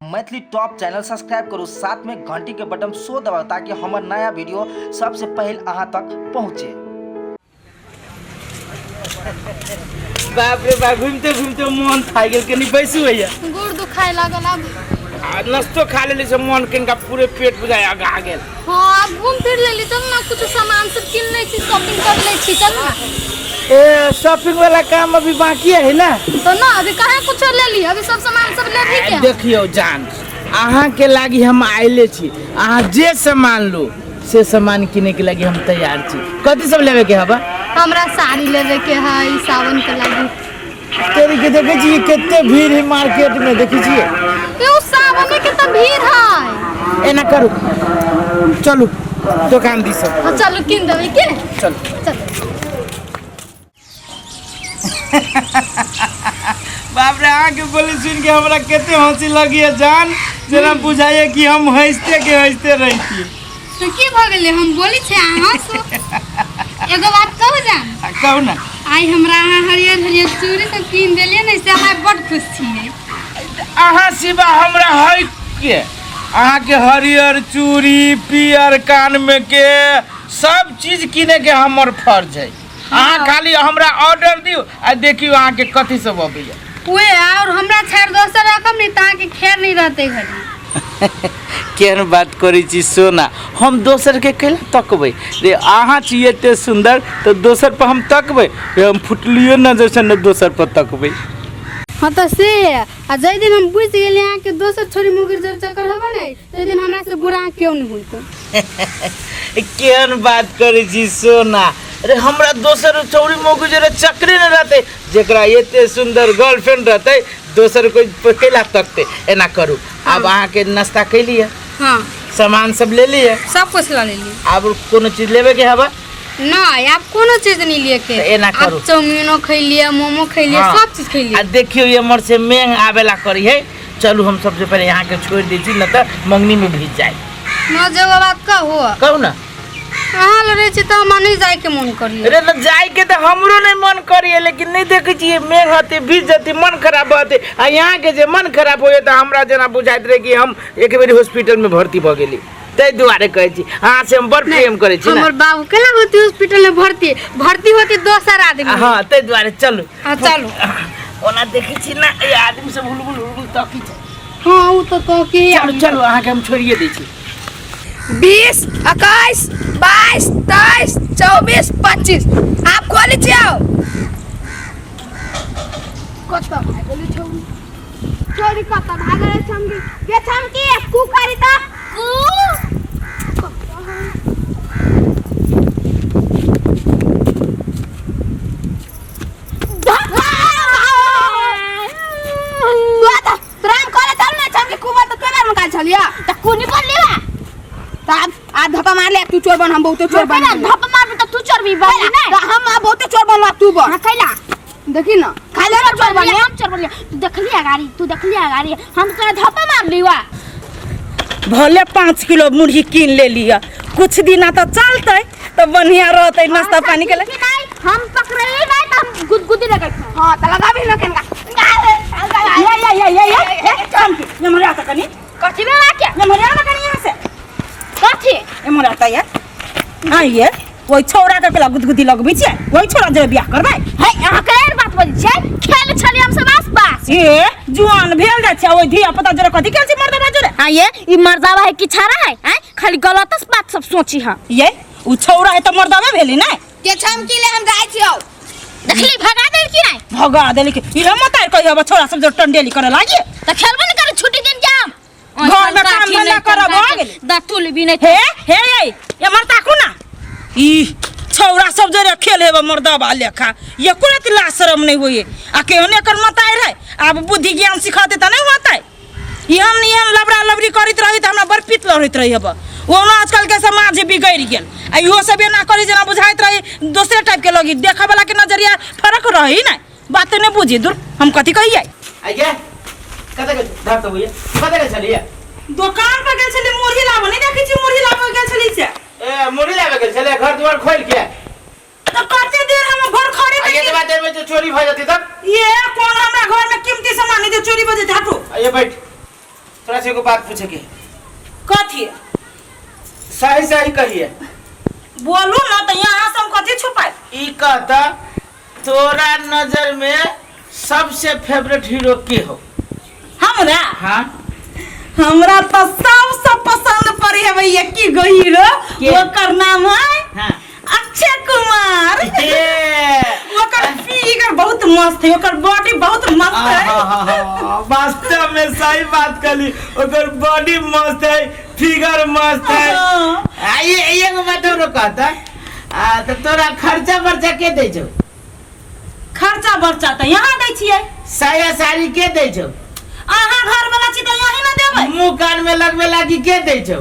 Maithili top channel subscribe करू, साथ में घंटी के बटन सो दबाउ ताकि हमर नया वीडियो सबसे पहले अहाँ तक पहुँचे। बाप रे बाप, घूमते घूमते मन थाकि गेल, कनी बैसू होइया। गोड़ दुखाए लागल आब। आ नाश्तो खा लेली से मन कनिका पूरे पेट बुझाय अगा गेल। हाँ, आब घूम फिर लेली तब ना, कुछ सामान सब किन लै छी, शॉपिंग कर लै छी तब ना। ए शॉपिंग वाला काम अभी बाकी है ना? तो ना अभी कहाँ कुछ ले ली, अभी सब सामान सब ले ली के। देखियो जान, अहाँ के लागी हम आइले छी, अहाँ जे सामान लू से सामान किने के लागी हम तैयार छी। कथी सब लेवे के हबा? हमरा साड़ी लेवे के है सावन के लागी। तेरी के देखे छी कते भीड़ है मार्केट में, देखे छी? ए सावन के तो भीड़ है। एना करू, चलू दुकान दी सब। हाँ, चलू किन देबै के? चलू। चलू। बाप रे, अहाँ के बोली सुन के हमरा कते हंसी लगी है जान, जेना बुझाइए कि हम हंसते के हंसते रहती। तो की भऽ गेलै, हम बोली छै अहाँ हंसू। एगो बात कहू जान? आ, कहू ना। आइ हमरा अहाँ हरियर हरियर चूड़ी सब कीन देलियै ने, से हम बड खुश छियै। अहाँ सिवा हमरा है के? अहाँ के हरियर चूड़ी पियर कान में के सब चीज किने के हमर फर्ज है। अहाँ खाली हमरा ऑर्डर दियौ आ देखियौ अहाँ के कथी सब अबैया। उहे और हमरा छोड़ दोसर रकम नहीं, त अहाँ के खैर नहीं रहते घड़ी। केहन बात करै छी सोना, हम दोसर के कैला तकबै रे? अहाँ छी एते सुंदर तऽ दोसर पर हम तकबै रे? हम फुटलियो नजर से न दोसर पर तकबै। हाँ तो से है, आ जाहि दिन हम बुझि गेलियै अहाँ के दोसर छोरी मुगिर जर चक्कर होबे ने, ताहि दिन हमरा से बुरा अहाँ क्यों नहीं होइतो। केहन बात करै छी सोना रे, हमरा दोसर चौरी मौगी जरे चक्करे न रहते, जेकरा एते सुंदर गर्लफ्रेंड रहते दोसर कोई कैला तकते। एना करू, आब अहाँ के नाश्ता कैलिए? हाँ। सामान सब ले लिए? सब कुछ ल लेलिए। आब कोनो चीज लेबे के हबा? नहीं, आप कोनो चीज नहीं लिए के। तो एना आप करू। चाउमीनो खैलिए, मोमो खैलिए, हाँ। सब चीज खैलिए। आ देखियो ये मर से मेंग आवेला करी है। चलू हम सबसे पहले यहाँ के छोड़ दै छी, न तऽ मंगनी में भीज जाए। न जेगो बात कहू? कहू ना। अहाँ लड़ै छी तऽ हमरा नहीं जाय के मन करिए। अरे न जाय के तऽ हमरो नहीं मन करिए, लेकिन नहीं देखै छियै मेघ हते भीज जते मन खराब हते, आ यहाँ के जे मन खराब होइए तऽ हमरा जेना बुझाइत रहै कि हम एक बेर हॉस्पिटल में भर्ती भऽ गेली, ताहि दुआरे कहै छी अहाँ से हम बड़ प्रेम करै छी ना। हमर बाबू केना होती हॉस्पिटल में भर्ती? भर्ती होती दोसर आदमी। हाँ, ताहि दुआरे चलू। हाँ, चलू। ओना देखै छी ना ई आदमी सब हुलबुल हुलबुल तकी छै। हाँ, उ तऽ तकी। चलू चलू, अहाँके हम छोड़िए दै छी। 20 21 22 23 24 25 आप खोली छियौ। कतऽ भागल छौ चोरी? कतऽ भागल छमकी गे? छमकी कू करी त कू। तोरा हम कहले चल ना छमकी कुबर त तोरा हम काल छलिया त कोनी बोलली बा? त आब आ धप्पा मार ले, तू चोर बन, हम बहुते चोर बन। धप्पा मारबी त तू चोर भी बन ना। त हम आ बहुते चोर बनवा, तू बन। हां, कैला? देखी ना खाली चोर चोर बन, बन। हम चोर बन। तू देखली गाड़ी, तू देखली गाड़ी, हम तोरा धप्पा मार ली वा। भले 5 किलो मुरही कीन ले लिया, कुछ दिन तो चलते तो बढ़िया रहते नाश्ता पानी के लिए। हम पकड़े नहीं तो हम गुदगुदी लगै छै। हां, त लगाबी ना केनका। या या या या या चमकी ये मरे आता कनी। कथी में के? ये मरे आता कनी यहाँ से। कथी? ये मरे आता यार। हां, ये वही छोरा के पेला गुदगुदी लगबै छै, वही छोरा जे बियाह करबै। हे, अहाँ के बात बजै छै? खेल छलियै हम सब आसपास। ए जुआन भेल जाइ छै ओइ धिया पुता जोरे कथी खेल छै मर्दबा जोरे? हां, ये ई मर्दावा है कि छाड़ा है? हैं, खाली गलत बात सब सोची हां। ये उ छौरा है त मर्दबे भेली नै? के छमकी ले हम जाइ छियौ। देखली भगा देल की नहीं? भगा देली कि ई हम मत कहियो अब छोरा सब जो टंडेली करे लागी। त खेलबे न करे, छुट्टी दिन जाम घर में काम धंधा करब भऽ गेल। दतुल भी नहीं। हे हे ये ये मरता को ना ई छौरा सब जरे खेल हेबे मर्दबा लेखा, एको रति लाज शरम नहीं होइए। आ केहन एकर मताइ रहै, आब बुद्धि ज्ञान सिखते त नहीं होतै। एहन एहन लबड़ा लबड़ी करैत रही त हमरा बड़ पित्त लड़ैत रही हेबे। ओना आजकल के समाज बिगड़ि गेल आ इहो सब एना करी जेना बुझाइत रही दोसरे टाइप के लगी, देखऽ वाला के नजरिया फरक रही ने, बात नहि बुझी दूर हम कथी कहियै। आइए कतऽ गेल धर तऽ होइए, कतऽ गेल छलियै? दोकान पर गेल छलियै मुरही लाबऽ, नहि देखै छी मुरही लाबऽ गेल छलियै से। ए मुरही लाबऽ गेल छलियै घर दुआर खोलि के? तऽ कते देर हम घर खड़े आ एतबा देर में जे चोरी भऽ जेतै तब? ये कोन हमरा घर में कीमती सामान है जे चोरी भऽ जेतै? हटू। आइए बैठ। तोरा से एगो बात पूछे के है। कथी? सही सही कहिए। बोलू ना तो यहाँ से हम कथी छुपाए? ई कहता तोरा नजर में सबसे फेवरेट हीरो के हो? हमरा? हाँ। हमरा तो सबसे पसंद पड़े है भैया की गो हीरो, के? ओकर नाम है हाँ। अक्षय कुमार। ए, ओकर फिगर बहुत मस्त है, ओकर बॉडी बहुत मस्त है। आहा, वास्तव में सही बात कहली, ओकर बॉडी मस्त है, फिगर मस्त है। हाँ। आ, ये एगो बात हमरो कहता, आ तो तोरा खर्चा बर्चा के दै छौ? खर्चा बर्चा तऽ यहाँ दै छियै। साया साड़ी के दै छौ? अहाँ घर वाला छी तऽ यही ना देबै। मुंह कान में लगबे लागी के दै छौ?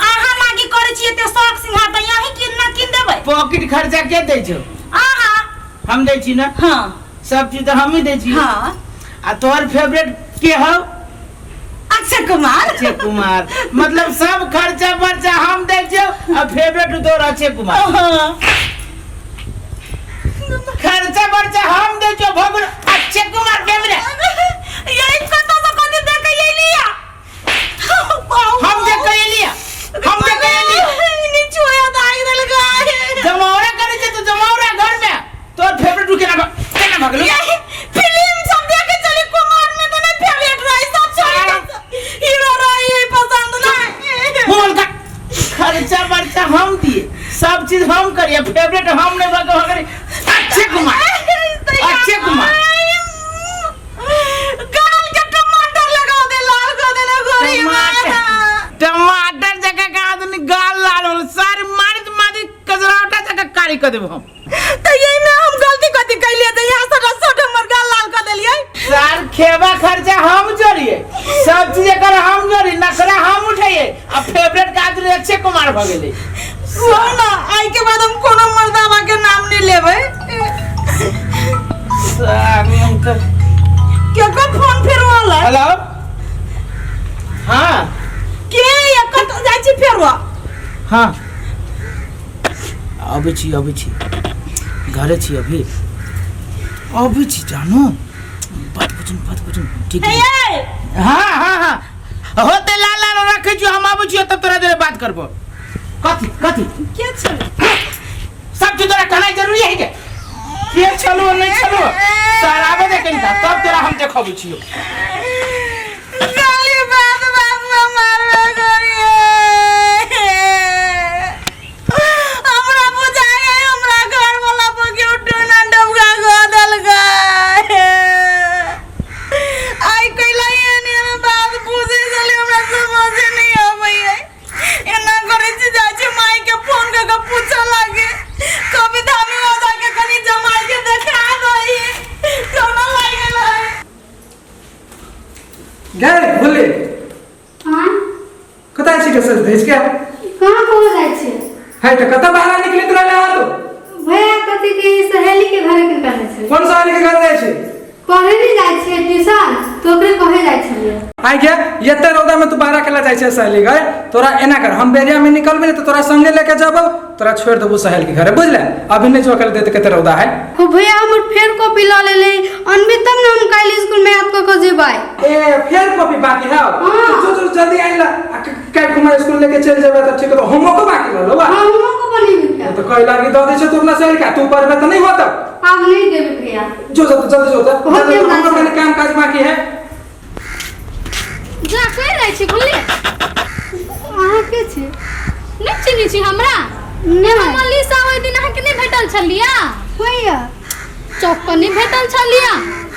अहाँ लागी करै छियै ते शौक सिंहार तऽ यही किन ना किन देबै। पॉकेट खर्चा के दै छौ? अहाँ। हम दै छी ना? हाँ। सब चीज तऽ हम ही दै छी। हाँ। आ तोहर फेवरेट के हौ? अक्षय कुमार। अक्षय कुमार, मतलब सब खर्चा बर्चा हम दै छियौ आ फेवरेट तोहर अक्षय कुमार। हाँ। खर्चा बर्चा हम दै छियौ, भगवान अक्षय कुमार फेवरेट। यही कतऽ से कथी देख के एलिया? हम देख के एलिया, हम देख के एलिया। नीचू है तऽ आगि देलकै। जमावड़ा करै छै तो जमावड़ा घर में तोहर फेवरेट उ केना केना भगलो? यही फिल्म सब देखे चली कुमार में तो नहीं फेवरेट रही, सब छोड़ हीरो रही पसंद नहीं। बोल का खर्चा बर्चा हम दिए, सब चीज हम करिए, फेवरेट हम नहीं भगो भगरी अक्षय कुमार, अक्षय कुमार। गाल के टमाटर लगा दे, लाल कर देले गोरी। टमाटर टमाटर जगह का आदमी गाल लाल होल, सारी मारी मारी कजरावटा जगह कारी कर देबो हम। तो यही में हम गलती कथी कैलिए त यहाँ से रसोट हमर गाल लाल कर देलिए? सार खेबा खर्चा हम जोड़िए, सब चीज एकर हम जोड़ी, नखरा हम उठाइए आ फेवरेट का आदमी अक्षय कुमार भ गेलै। सुन ना, आई के बाद हम कोनो मर्दावा के नाम नहीं लेबै। सार हम तो केकर फोन फेर वाला? हेलो। हाँ। के या कत जाइ छी फेर? हाँ अबै छी, अबै छी, घरे छी अभी, अबै छी जानू। बात बुझू, बात बुझू, ठीक है? हे। हाँ हाँ हाँ, होते लाल लाल रखै छी, हम आबै छी तब तोरा जरे बात करबो। कथी कथी? के छै? सब चीज तोरा कहनाइ जरूरी है के? के छलू नहीं छलू सर आबे दे कनिका, तब तोरा हम देखबै छियौ। गाली बात बात में मारबे करिए। हमरा बुझाइ है हमरा घर वाला पर केओ टोना डबका कऽ देलकै। आइ कैला एहन एहन बात बुझै छलै, हमरा समझे नहि अबैए। एना करै छी, जाइ छी माय के फोन कऽ के पूछऽ लागे, कभी धामी ओझा के कनि जमाई के देखा दही, टोना लागि गेल है। गए भोले। हाँ। कतऽ छी के सज धज के? कहाँ कहाँ जाइ छियै? है तऽ कतऽ बाहर निकलैत रहले अहाँ तो? भैया कथी के सहेली के घरे के कहने छलियै। कोन सहेली के घर जाइ छी? पढ़े नहीं जाइ छियै ट्यूशन तऽ ओकरे कहे जाइ छलियै। आइ गे, एते रौदा में तू बाहर अकेला जाइ छै सहेली घर? तोरा एना कर, हम बेरिया में निकलबे ने तऽ तोरा संगे लेके जबौ, तोरा छोड़ देबो सहेली के घरे, बुझले? अभी नहीं जो अकेले देते, कते रौदा है। हो भैया, हमर फेर कॉपी लऽ लेले, अनबे तब ने हम काल्हि स्कूल में याद कऽ के जेबै। ए फेर कॉपी बाकी है? हाँ। तो जो जो जल्दी आइला आ काल्हि खुमा स्कूल लेके चल जेबै तऽ ठीक होतो, होमवर्को बाकी रहलो बा। हाँ, होमवर्को बनेबै भैया। तो कहि लागी दऽ दै छौ तू अपना सहेली के, तू पढ़बे तऽ नहीं होतौ। आब नहीं देबै भैया। जो जो जल्दी जो तो होते जल्दी, हमरा हमरो से। कनी काम काज बाकी है। जा कहि रहै छी बुझलियै। अहाँ के छी? नहि चिन्है छी हमरा? नहि। हमर लीसा ओहि दिन अहाँके नहि भेटल छलियै? होइया। चौक पर नहि भेटल छलियै?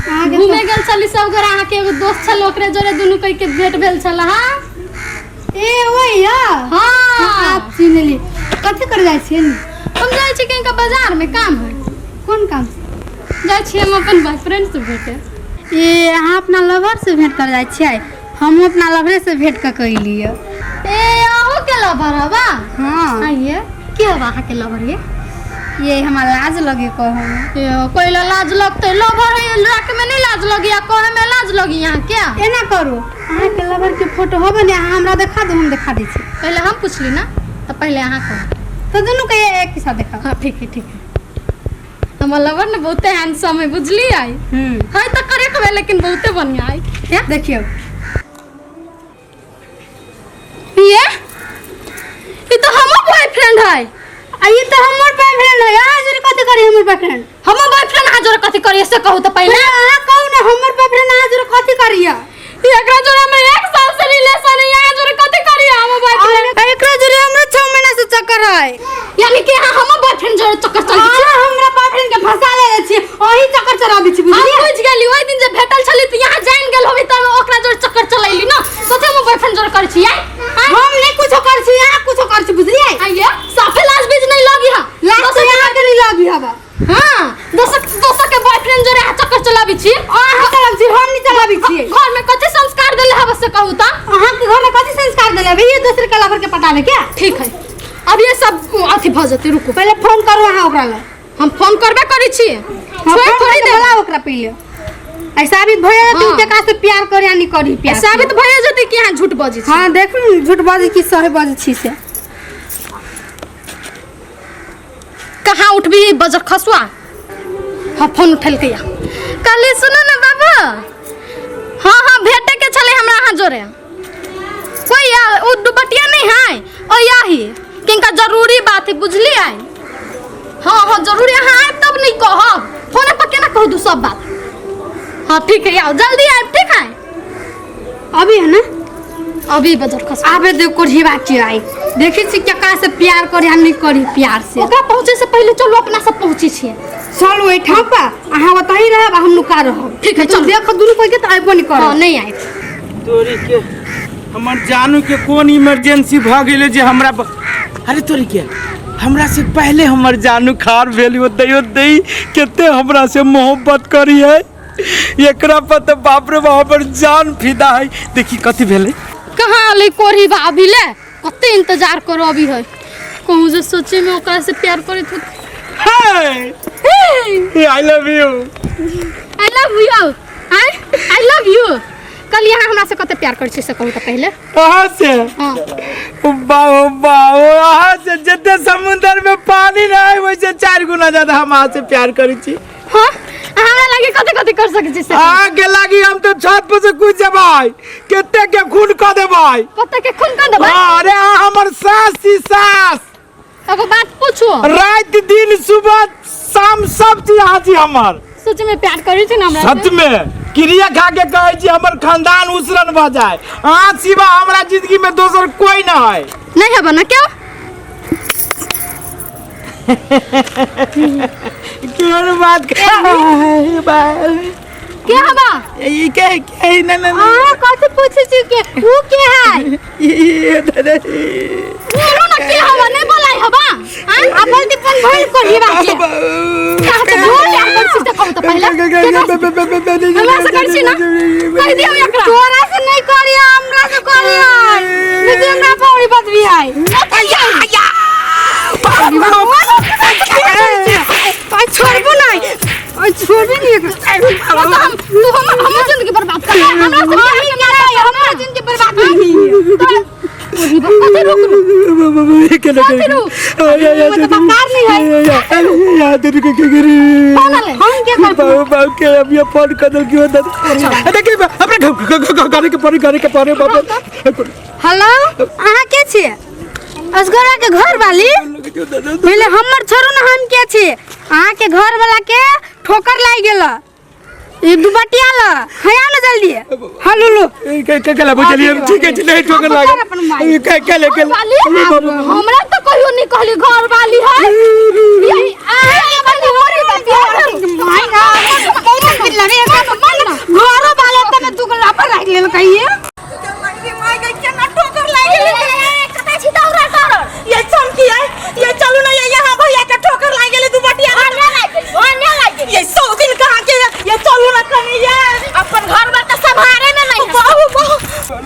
अहाँके घूमे गेल छली सब गोरा, अहाँके एगो दोस्त छल ओकरे जोरे दुनू कहि के भेंट भेल छल। हाँ। ए होइया। हाँ। आप चिन्हली। कथी कर जाइ छियै ने? हम जाइ छी कहीं बाजार में, काम है। कोन काम? जाइ छी हम अपन बॉयफ्रेंड से भेटे। ए अहाँ अपना लवर से भेंट कर जाइ छियै? हमहूँ अपना लवरे से भेंट कऽ के अयलियै। ए अहूँ के लवर हवा? हाँ। आइए के हवा अहाँके लवर ये? ये हमरा लाज लगे कहऽ। ए कोई ला लाज लगतै? लवर है राख में नहीं लाज लगी आ कहे में लाज लगी यहाँ क्या? एना करू, अहाँके लवर के फोटो होबे ने, अहाँ हमरा देखा दू, हम देखा दै छी। पहले हम पूछली ना तो पहले अहाँ कहू। तऽ दुनू के एक साथ देखाउ। हाँ ठीक है, ठीक है। हमर लवर ने बहुते हैंडसम है बुझलियै? हम्म। है तऽ करे के लेकिन बहुते बढ़िया है। देखियौ। ये ई तो हमर बॉयफ्रेंड है। आ ई तो हमर बॉयफ्रेंड है। अहाँ जोरे कथी करी हमर बॉयफ्रेंड? हमर बॉयफ्रेंड अहाँ जोरे कथी करी से कहू तो पहिले। अहाँ कहू ना हमर बॉयफ्रेंड अहाँ जोरे कथी करी? एकरा जोरे में 1 साल से रिलेशन है, यहाँ जोरे कथी करी हमर बॉयफ्रेंड? एकरा जोरे हमरा 6 महीना से चक्कर है। यानी कि अहाँ हमर बॉयफ्रेंड जोरे चक्कर चल छी? हमरा बॉयफ्रेंड के फंसा लेले छी, ओही चक्कर चलाबै छी, बुझलियै? हम बुझ गेली, ओहि दिन जे भेटल छली त यहाँ जान गेल होबी त ओकरा जोरे चक्कर चलैली ना। कथी हमर बॉयफ्रेंड जोरे करै छी? हम नहीं कुछो करै छी, अहाँ कुछो करै छी, बुझलियै? आइए साफे लाज बीज नहीं लगी हा। लाज तो अहाँ के नहीं लगी हवा। हां, दोसर के बॉयफ्रेंड जोरे अहाँ चक्कर चलाबै छी। अहाँ चलाबै छी, हम नहीं चलाबै छी। घर में कथी संस्कार देले हवा से कहू त? अहाँ के घर में कथी संस्कार देले हवे? ये दोसर के लवर के पटावे क्या? ठीक है, अब ये सब अथी भ जते, रुकू पहले फोन करू अहाँ ओकरा लग। हम फोन करबे करै छी। छोड़ थोड़ी दे बोला ओकरा पहिले। ऐसा साबित भए जेतै हाँ। केकरा से प्यार करी या नहीं करी प्यार। साबित भए जेतै कि अहाँ झूठ बजै छी। हां देखू ने झूठ बजै कि सही बजै छी से। कहाँ उठबी बजर खसुआ? हाँ फोन उठेलकै। कहली सुनू ने बाबू, हाँ हाँ भेटे के छलै हमरा अहाँ जोरे। कोई ओ दुपट्टिया नहीं है ओ याही किनका जरूरी बात है, बुझलियै? हाँ हाँ जरूरी, अहाँ आयब तब नहीं कहब, फोन पर केना कह दू सब बात। हाँ ठीक है, आओ जल्दी आयब, ठीक है? अभी है ना अभी बजर खसुआ आबे दे कोढ़ी बाटी आई देखै छी केकरा से प्यार करी या नहीं करी प्यार से। ओकरा पहुँचे से पहले चलू अपना सब पहुँचे छियै। चलू एहिठाम पर, अहाँ ओतहि रहब आ हम नुका रहब। ठीक है, चलू। देख दुनू कोई के तऽ आबो नहीं करब। हाँ नहीं आयब। तोरी के हमर जानू के कोन इमरजेंसी भ गेलै जे हमरा अरे तोरी के हमरा से पहले हमर जानू खार भेल ओतै ओतै कते हमरा से मोहब्बत करी है। एकरा पर तऽ बाप रे बाप हमर जान फिदा है। देखी कथी भेलै। कहाँ अलै कोढ़ी बा अभी ले, कते इंतजार करो अभी है, कहूँ जे सोचे में ओकरा से प्यार करैत होत। हे I love you. I love you. I love you. कल यहाँ हमरा से कते प्यार करै छी से कहू तऽ पहिले। अहाँ से? हाँ। बाओ बाओ, अहाँ से जते समुद्र में पानी रहे वैसे 4 गुना ज्यादा हम अहाँ से प्यार करै छी। हाँ, हमरा लागे कते कते कर सकै छी से? अहाँ के लागी हम तो छत पर से कूद जेबै, कते के खून कऽ देबै। कते के खून कऽ देबै? हाँ, अरे अहाँ हमर सास छी, सास। एगो बात पूछू? राति दिन सुबह शाम सब चीज अहाँ छी हमर। सच में प्यार करै छी ना हमरा से? सच में क्रिया खा के कहै छी हमर खानदान उसरन भऽ जाय, अहाँ सिवा हमरा जिंदगी में दोसर कोई ना है। नहीं हबा ना क्यों? केहन बात के हबा? ई के ना ना अहाँ कथी पूछै छी के ऊ के है? ई दादा बोलू ना के हबा, नहीं बोलाई हबा। आ बोलती फोन भइल कोढ़ी बाटी। कहाँ से बोल प्यार करै छी से कहू तऽ पहिले। हमरा से करै छी ना? कहि दियौ एकरा। तोरा से नहीं करी, हमरा से करी। नहीं हमरा पौड़ी बदबी है। आई छोड़बो नहीं, आई छोड़बे नहीं एकरा। तो हम तू हम हमर जिंदगी बर्बाद कर हमरा से प्यार अहीं केना के हमरा जिंदगी बर्बाद नहीं। कोढ़ी बा कथी रुक रुक? कथी रुक? मतलब कार नहीं है। फोन आले। हम के करबो? बाबू के अब ये फोन कर दल क्यों दल? देखिए अपने गाड़ी के परे, गाड़ी के परे बाबू। हेलो, अहाँ के छी? असगरा के घर वाली? पहिले हमर छोड़ू ना, हम के छी? अहाँ के घर वाला के ठोकर लागि गेल, ई दुपट्टिया ल हया ना जल्दी। हेलो लो के के के बुझलिए, ठीक है नहीं ठोकर लागल। के के ले के वाली? हमरा तो कहियो नहीं कहली घर वाली है। यही आ वाली होरी बात माय ना बहुत दिन लगे घरो वाला त में दुगला पर राख लेल कहिए। My गई केना ठोकर लागि गेलै। कतै छी दौड़ा दौड़? ये चमकी है, ये चलू ना, ये यहाँ भैया के ठोकर लागि गेलै दुपट्टिया। ये 100 दिन कहाँ के, ये चलू ना कनी, ये अपन घर बार त संभारे में नहीं है। बहु बहु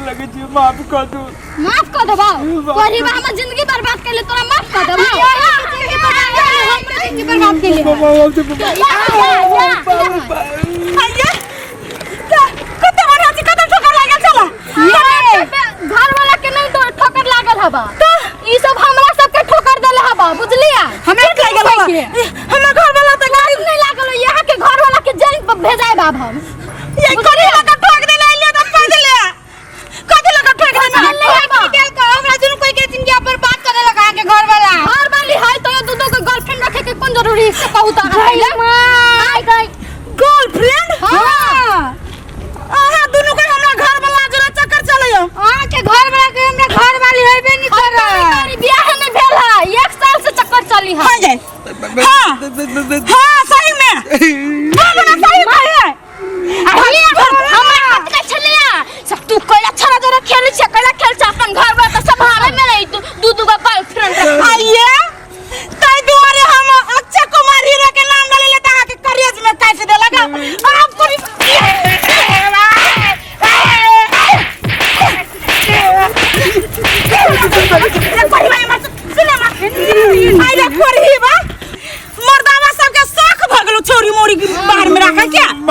लगे जी माफ कर दू। माफ कर देबौ? कोढ़ी बा हमर जिंदगी बर्बाद कैले, तोरा माफ कर देबौ? जिंदगी बर्बाद केले। आइए कते बढ़िया छी, कते ठोकर लागल छला? घर वाला के नहीं तो ठोकर लागल हबा, ई सब हमरा सब के ठोकर देले हबा, बुझलिया? हमरा लागल हबा? हमर घर वाला त गाड़ी नहीं लागल, यहाँ के घर वाला के जेल पर भेजाए बाब हम। ये कोढ़ी लगा ठोक देले, आइए त पा देले। कथी लगा ठोक देले? हमरा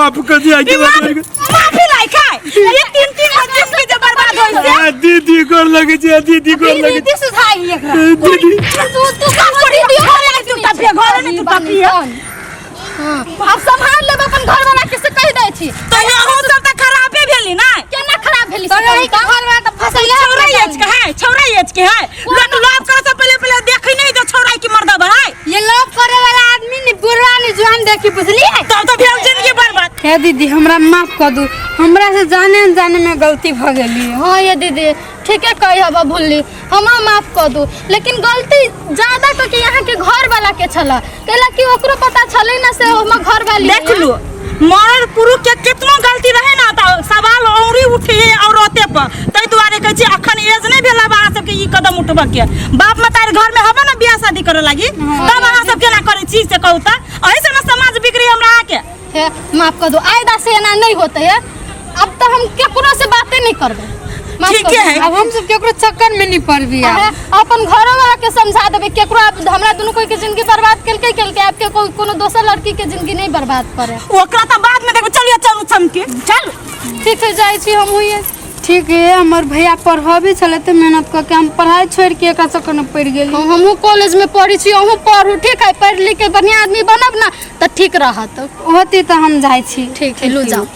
माफ कर दिया ई माफी माफी लायक है ये तीन तीन गो जिंदगी जे बर्बाद होई से आ, दीदी गोर लगे छी दीदी गोर लगे दीदी सुधाई एकरा छी दीदी तू तू काम करी दियो घर लायक तू तपिया घर नहीं तू तपिया आब सम्हार लेब अपन घर वाला के से कहि दै छी तो अहूँ सब तऽ खराबे भेली ना केना खराब भेली तो यही के घर वाला तो फसैया छौरा एज के है छौरा एज के है लोग लव करे से पहले पहले देखी नहीं जो छौरा की मर्दब है ये लव करे वाला आदमी ने बुरा ने जुआन देखी बुझलिए तब तो भेल जिंदगी बर्बाद हे दीदी हमरा माफ कर दू हमरा से जाने अनजाने में गलती भ गेली हाँ ये दीदी ठीके कही हबा भुल्ली हमरो माफ कर दू लेकिन गलती ज्यादा कऽ के यहाँ के घर वाला के छला कैला कि ओकरो पता छलै ना से हमर घर वाली देख लो मर्द पुरुष के कितनो गलती रहे ना तो सवाल औरी उठे औरते पर ताहि दुआरे कहै छी अखन एज नहीं भेल अब अहाँ सबके ई कदम उठबऽ के बाप मतारी घर में हबे ना बियाह शादी करे लागी तब अहाँ सब केना करै छी से कहू तऽ एहि से ना समाज बिगड़ी हमरा अहाँके हे माफ कर दो आइदा से एना नहीं होते है अब तो हम केकरो से बातें नहीं करबे माफ कर ठीके दो। है अब हम सब केकरो चक्कर में नहीं पड़बी अहे, अपन घरो वाला के समझा देबे केकरो अब हमरा दुनू कोई के जिंदगी बर्बाद केलकै केलकै आब के कोई कोनो दोसर लड़की के जिंदगी नहीं बर्बाद करे ओकरा तऽ बाद में देखो चलिए चलू चमके चल ठीक है जाइ छी हम हुए ठीक है हमर भैया पढ़बे छलै तऽ मेहनत कऽ के हम पढ़ाई छोड़ि के एकरा चक्कर में पड़ि गेली हमहूँ कॉलेज में पढ़ै छी अहूँ पढ़ू ठीक है पढ़ि लिख के बढ़िया आदमी बनब ना तऽ ठीक रहत होती तऽ हम जाइ छी ठीक है लू जाओ।